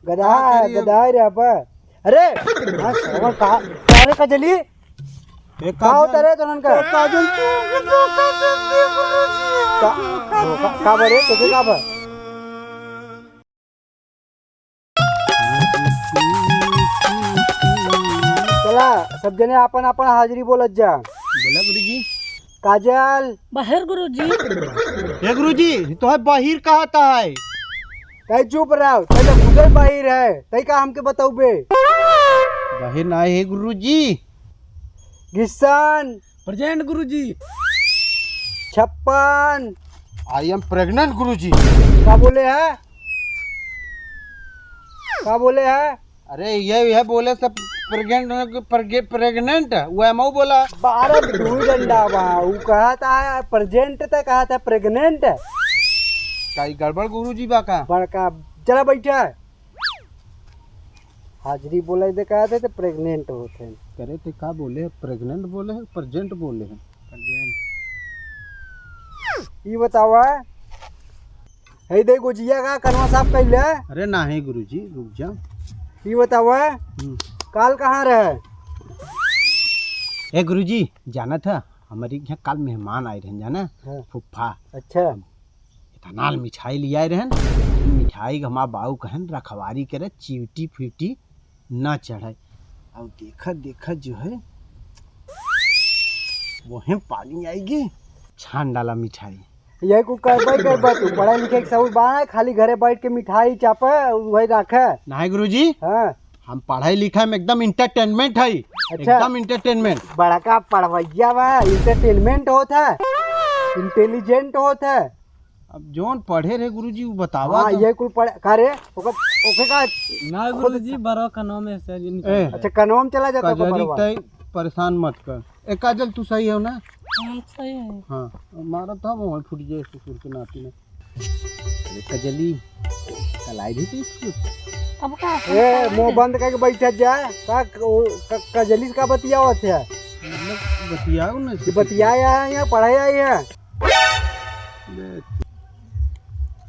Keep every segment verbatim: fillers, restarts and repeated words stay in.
गधा, का करी अब? गधा रे अब। अरे, हाँ, श्रवण का, का रे कजली? ए, का काजल। होता रे तोनन का? ए, काजल, तू, तू, तू, तू, तू, का, का, का बा रे? तोके का बा? चला, सब जने आपन आपन हाजिरी बोलत जा। बोला गुरुजी। काजल। बहिर गुरुजी। ए गुरुजी, तोहे बहिर कहत है। तै चुप रहो, तै तो खुदे बहिर है, तै का हमके बतौबे? बहिर ना है गुरुजी। गिस्सन। Present गुरुजी। छप्पन। I am pregnant गुरुजी। का बोले है? का बोले है? अरे ये, ये बोले सब pregnant, pregnant, वो एमओ बोला। बारह दुई डंडा बा, ऊ कहत है present त कहत है pregnant। का ई गड़बड़ गुरुजी बा का? बड़का, चला बैठा। हाजिरी बोले दे कहत है तो pregnant होत है। करे ते का बोले है? Pregnant बोले है, present बोले है? Present। ई बतावा, है दे गोजिया का कनवा साफ कइले? अरे नाही गुरुजी, रुक जा। ई बतावा, हम्म। काल कहाँ रहे? ए गुरुजी, जानत है, हमरी यहाँ काल मेहमान आए रहन, जाना? हाँ। फुफ्फा। अच्छा। इतना मिठाई लियाए रहन, मिठाई के हमार बाऊ कहन रखवारी करे, चिवटी फिवटी न चढ़ाई। अब देखत देखत जो है, वहीं पानी आएगी, छान डाला मिठाई। यही कुल करबे करबे तू, पढ़े लिखे के सहूर बा, खाली घरे बैठ के मिठाई चापे, वही रखे। नहीं गुरुजी, हाँ। हम पढ़ाई लिखाई में एकदम entertainment है, अच्छा। एकदम entertainment। बड़का पढ़वैया बा, entertainment होत है, intelligent होत है। अब जौन पढ़े रहे गुरुजी, वो बतावा हाँ, तो। ये कुल पढ़े, का रे? ओकर, ओके का? ना खुद गुरुजी, बड़ा कनवा में से निकल ए। गया। अच्छा, कनवा में चला जाता ओकर कजरी बड़वा। तई परेशान मत कर। ए काजल, तू सही हो ना? हाँ, सही है। हाँ, मारा था वो फूट जाए ससुर के नाती में। अरे कजली, कल आई रही थी स्कूल। अब का? ए, मुंह बंद करके बैठा जा। का, ओ, क-, कजली से का बतियावत है? मतलब, बतियाओ ना कि से। बतियाए आए हैं या पढ़ाई आई है? बे।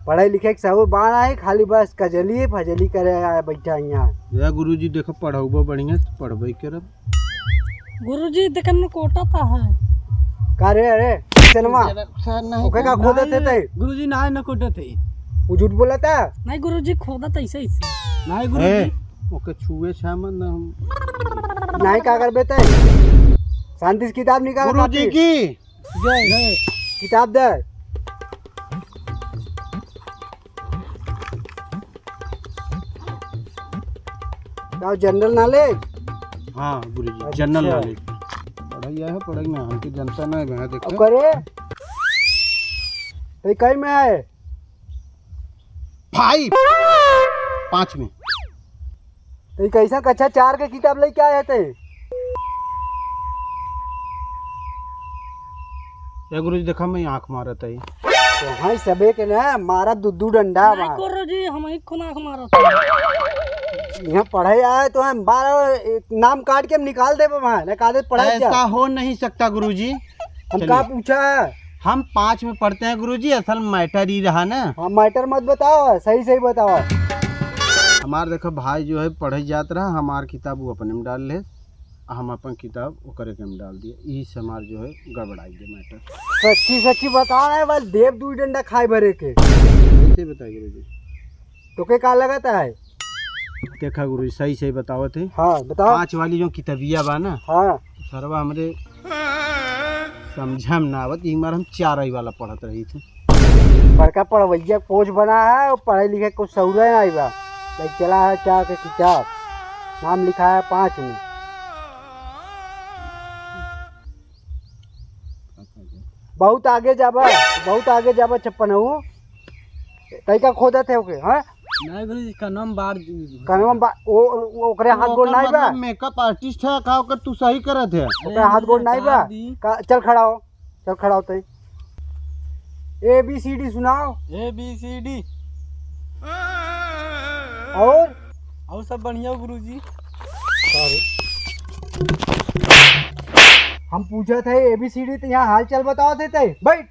पढ़ाई लिखे के सहूर बाण है, खाली बस कजली फजली करे आए बैठा यहाँ। या गुरुजी, देखो, पढ़ौबो बढ़िया से, पढ़बे करब। गुरुजी, देखन में कोटा ता है। का रे, अरे, किसनवा? जरा सर नहीं ओके का तो। खोदत है तै? गुरुजी, ना, ना कोटा थे। वो झूठ बोला था? नहीं गुरुजी, खोदा था ऐसे, ऐसे। नहीं गुरुजी। ए, ओके छुए छा मत ना हम। नहीं का करबे तै? शांति से किताब निकाल, गुरुजी कॉपी। की जय। किताब दे। का general knowledge? हाँ गुरुजी, अच्छा। General knowledge। पढ़ाई है, पढ़ाई ना, हमके जनता ना है, यहाँ देखो। अब करे? तो कई में है? Five। पाँच में। तो ई कैसा कक्षा चार के किताब लेके आए थे? ए गुरुजी, देखा, मैं आँख मारत है। तो हाँ, सबे के ना मारा दू दू डंडा नहीं मार। गुरुजी, हम ही खुना आँख मारत है। यहाँ पढ़े आए तो हम बारह नाम काट के हम निकाल देबे वहाँ, ना काले पढ़ाई जा। ऐसा हो नहीं सकता गुरुजी। हम चलिए। का पूछा है? हम पाँच में पढ़ते हैं गुरुजी, असल matter ई रहा ना। हाँ, matter मत बताओ, सही सही बताओ। हमार देखो भाई जो है पढ़े जात रहा, हमार किताब वो अपने में डाल ले, आ हम अपन किताब ओकरे के में डाल दिए, यही से हमार जो है गड़बड़ाई गए matter। सच्ची सच्ची बताओ ना, बस देव दू डंडा खाए भरे के। कैसे बताए गुरुजी? तो के का लगता है? देखा गुरुजी, सही सही बतावत है। हाँ, बताओ। पाँच वाली जो किताबिया बा ना, हाँ। सरवा हमरे समझा में ना आवत, ई मार हम चार आई वाला पढ़त रही थी। बड़का पढ़वैया कोच बना है और पढ़े लिखे कुछ सौरे ना आई बा। भाई चला है चार के किताब, नाम लिखा है पाँच में। बहुत आगे जाबा, बहुत आगे जाबा छप्पन हूँ। तई का खोदत है ओके, हाँ? नहीं गुरुजी, कनवा में बार कनवा में बा-, ओ, ओ, ओकरे हाथ गोड़ ओकर नाई बा? मतलब makeup artist है का, ओकर तू सही करत है? ओकरे हाथ गोड़ नाई बा? का, चल खड़ा हो, चल खड़ा हो तई। A B C D सुनाओ। A B C D। और? और सब बढ़िया गुरुजी। Sorry। हम पूछत है A B C D तो यहाँ हाल चाल बताओ देते। बैठ।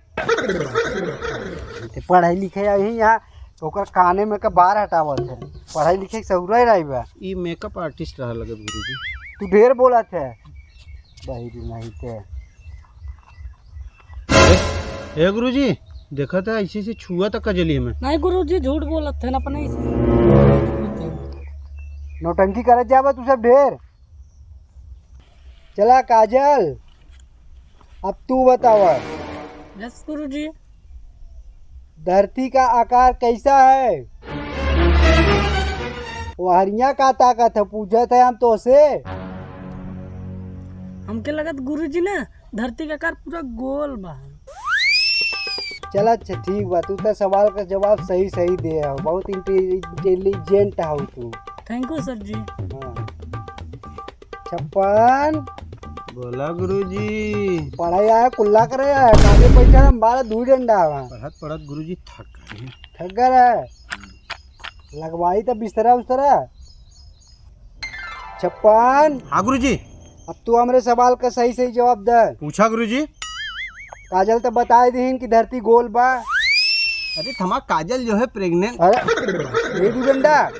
ते पढ़े लिखे यही यहाँ ओकर काने में के बार हटावत है। पढ़ाई लिखे के सहुरा ही रही बा। ई makeup artist रहा लगे गुरुजी। तू ढेर बोलत है। बहिरी नहीं ते। ए गुरुजी, देखत है ऐसे ऐसे छुआ तक कजली में। नहीं गुरुजी, झूठ बोलत है ना, अपने ऐसे। नौटंकी करत जाबा तू सब ढेर। चला काजल, अब तू बतावा। Yes गुरुजी। धरती का आकार कैसा है? वहरिया का ताकत है, पूछत है हम तोसे। हमके लगत गुरुजी ना, धरती का आकार पूरा गोल बा। चल अच्छा ठीक बा, तू तो सवाल का जवाब सही सही दे हो, बहुत इंटे-, intelligent हो तू। Thank you sir जी। हाँ। छप्पन। बोला गुरुजी। पढ़ाई आया, कुल्ला करे आया, काहे बैठा है, मारा दू डंडा आवा। पढ़त पढ़त गुरुजी थक गए। थक गए है। लगवाई तो बिस्तरा उस्तरा। छप्पन। हाँ गुरुजी। अब तू हमरे सवाल का सही सही जवाब दे। पूछा गुरुजी। काजल तो बताए दीन कि धरती गोल बा। अरे थमा, काजल जो है pregnant। अरे, ये दू डंडा।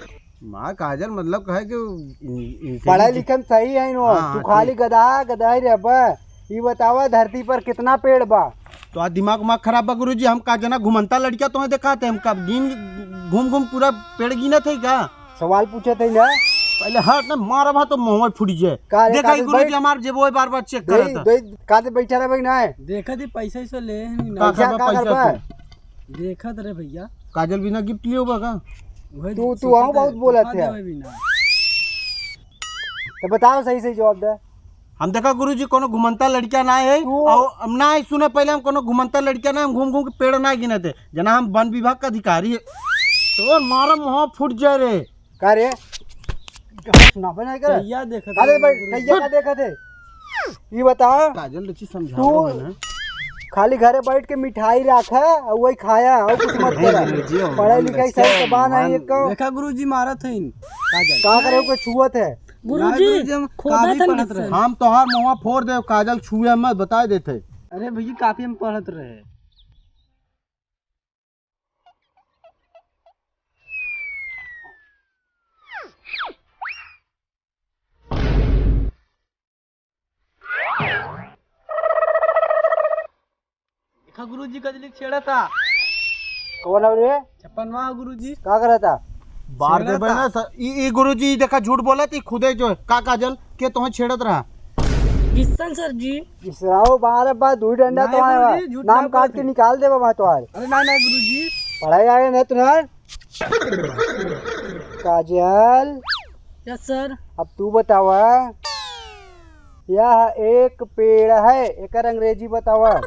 माँ काजल मतलब कहे कि इन-, इन-, पढ़ाई लिखे में सही है इनो। हाँ, तू खाली ठीक। गधा, गधा ही रहबा। ई बतावा धरती पर कितना पेड़ बा? तो आज दिमाग उमाग खराब बा गुरुजी, हम का जना घुमंता लड़किया तोहे देखाते, हम कब दिन घूम घूम पूरा पेड़ गिनत है का? सवाल पूछत है ना। पहले हट ना, मारब हा तो मुंहवा फूट जाए। का रे, देखा का ही रे, गुरुजी बैठ। हमार जेबो बार बार check दे, करत है। दे, का दे बैठा रहे भाई ना। देखा दी पैसा वैसा ले हैं ना। का पैसा करबा, का पैसा करबा? तू? देखत रहे भैया। काजल बिना gift लियो बा का? वही तू, तू सोचत आओ है, बहुत बोलत तोहफा है। देवे बिना। तो बताओ सही सही जवाब दे। हम देखा गुरुजी कोनो घुमंता लड़किया ना है, तू और हम ना है सुने पहले हम कोनो घुमंता लड़किया ना, हम घूम घूम के पेड़ ना गिनते। जना हम वन विभाग का अधिकारी है। तो मारा मुंह फूट जाए रे। का रे? सुना बना कर। भैया देखत अरे है भाई, गुरुजी। भैया का देखत है? ये बताओ। काजल रची समझाओ तू है ना। खाली घरे बैठ के मिठाई राखा और वही खाया और कुछ मत नहीं करा। गुरुजी, हम पढ़ाई लिखाई बच्चे सही से बा नहीं मन एक कहो। देखा गुरुजी मारत है इन। काजल। का करे को छुअत है? गुरुजी, नहीं गुरुजी, हम खोदा काफी था पढ़त रहे। हम तोहार मुंहवा फोड़ दे, काजल छुए मत, बताए देते। अरे भैया काफी हम पढ़त रहे। देखा गुरुजी कजली छेड़ा था। कौन है रे? छप्पनवा गुरुजी। का करता? बार छेड़ा देबे था। ना सर। ई, ई गुरुजी देखा झूठ बोलत, ई खुदे जो है। का काजल के तोहे छेड़त रहा? किसन सर जी। इसराओ बार बा दू डंडा नहीं तो आया। गुरुजी, झूठ नाम ना काट के बोलत। निकाल देबा मैं तोहार। अरे नहीं, नहीं गुरुजी। पढ़ाई आए ना तुनार। काजल। Yes sir। अब तू बतावा, यह एक पेड़ है, एकर अंग्रेजी बतावा।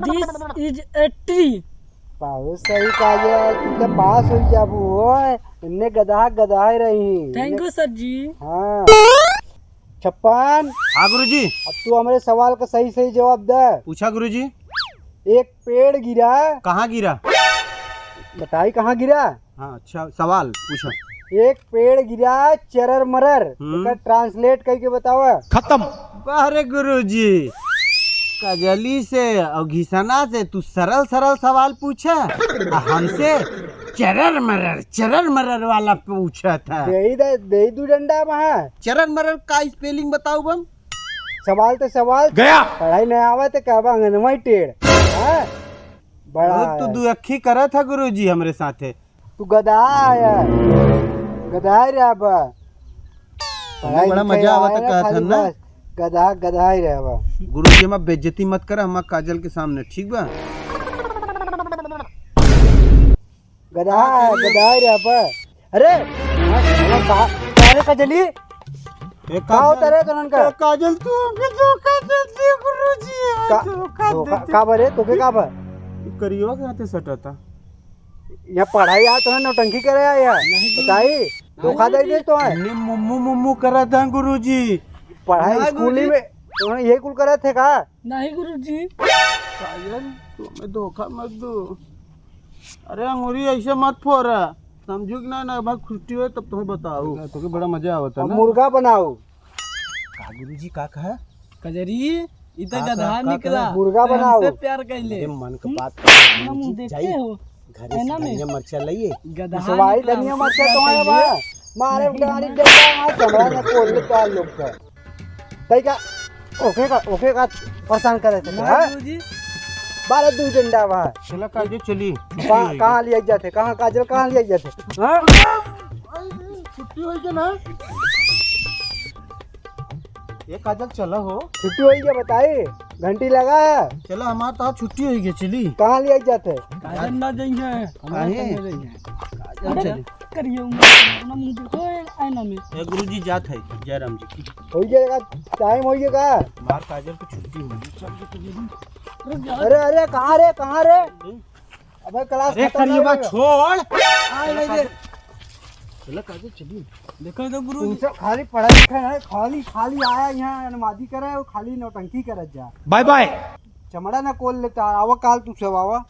This is a tree। बहुत सही काजल, तू तो पास हो जाबू हो। इन्ने गधा गधा ही रही। Thank you sir जी। हाँ। छप्पन। हाँ गुरुजी। अब तू हमरे सवाल का सही सही जवाब दे। पूछा गुरुजी। एक पेड़ गिरा। कहाँ गिरा? बताई कहाँ गिरा? हाँ, अच्छा, सवाल पूछा। एक पेड़ गिरा चरर मरर, हम्म। एकर translate करके बतावा। खत्म। वाह रे गुरुजी, कजली से और घिसना से तू सरल सरल सवाल पूछा, आ हमसे चरर मरर, चरर मरर वाला पूछा था। दे ही दे, दे ही दू डंडा वहाँ। चरर मरर का spelling बताओ बम? सवाल तो सवाल। गया। पढ़ाई नहीं आवा तो कहबा अंगनवा ही टेढ़। हाँ? बड़ा अरे तू है। दुअक्खी करत है गुरुजी हमरे साथे। तू गधा है यार, गधा ही रहा बा। पढ़ाई बड़ा लिखाई मजा आवत आया कहत खाली हन ना। बस गधा, गधा ही रहा बा। गुरुजी, हमार बेइज्जती मत कर, हमार काजल के सामने, ठीक बा? गधा, का करी? गधा ही रहा बा। अरे, का, का रे कजली? ए, का होता रे तोहन का? ए, काजल, तू हमके धोखा दे दिया, गुरुजी, का, धोखा दे धोखा, दिया। का बा रे? तोके का बा? ई करियवा के हाथे सटता। यहाँ पढ़ाई आ, तोहन नौटंकी करे आ, यहाँ। नहीं, गुरुजी। बताई, धोखा नहीं, दे दे गुरुजी। तो है। इन्ने मुम्मू, मुम्मू करत हैं, गुरुजी। पढ़ाई नहीं, स्कूल ही गुरुजी। में, तोहन यही कुल करत है का? नहीं, गुरुजी। काजल, तू हमें धोखा मत दो। अरे, अंगूरी ऐसे मत फोड़ा। समझू कि ना, ना, भाई, छुट्टी हो, तब तुम्हें बताओ। तोके बड़ा मजा आवता अब ना। मुर्गा बनाओ। का गुरुजी, का कहा? कजरी, ई त का, गधा का, का निकला। कहा? मुर्गा बनाओ। हमसे प्यार कैले। अरे, मन के बात कर, ना मुंह गुरुजी, देखते जाई। हो। घरे से धनिया मरचा लाइए। गदहा सवाई निकला, धनिया मरचा तो आया बा। मारे गाड़ी देता, चमड़ा ना कोल ले तो लोग का। तई का, ओके का, ओके का परेशान करे थे, हाँ? बारह दू झंडा बा। चला काजल चली। कहाँ, कहाँ लिया जाते? कहाँ काजल, कहाँ लिया जाते? हाँ? छुट्टी होई के ना? ये काजल चला हो। छुट्टी होई के बताई? घंटी लगा है। चला, हमार तो आज छुट्टी होई के, चली। कहाँ लिया जाते? काजल ना जाइए, हमारे काहे? संगे जाइए। काजल अरे, चली। करिए, अपना मुंह देखो, ए, आईना में। ए, गुरुजी जात है, जयराम जी की। होई गया का? टाइम होई गया का? हमार काजल की छुट्टी होई। चल के चलिए। अरे, अरे, कहाँ रे, कहाँ रे? हम्म। अबे, क्लास अरे, खत्म करिए ना बा, होगा। छोड़। आ, ले, ले। चला, काजल चली। देखो तो गुरु जी। तुमसे खाली पढ़ा लिखा है, खाली, खाली आया यहाँ अनमादी करे, वो खाली नौटंकी करत जा। Bye bye. चमड़ा ना कोल लेता, आवा काल तू सब आवा।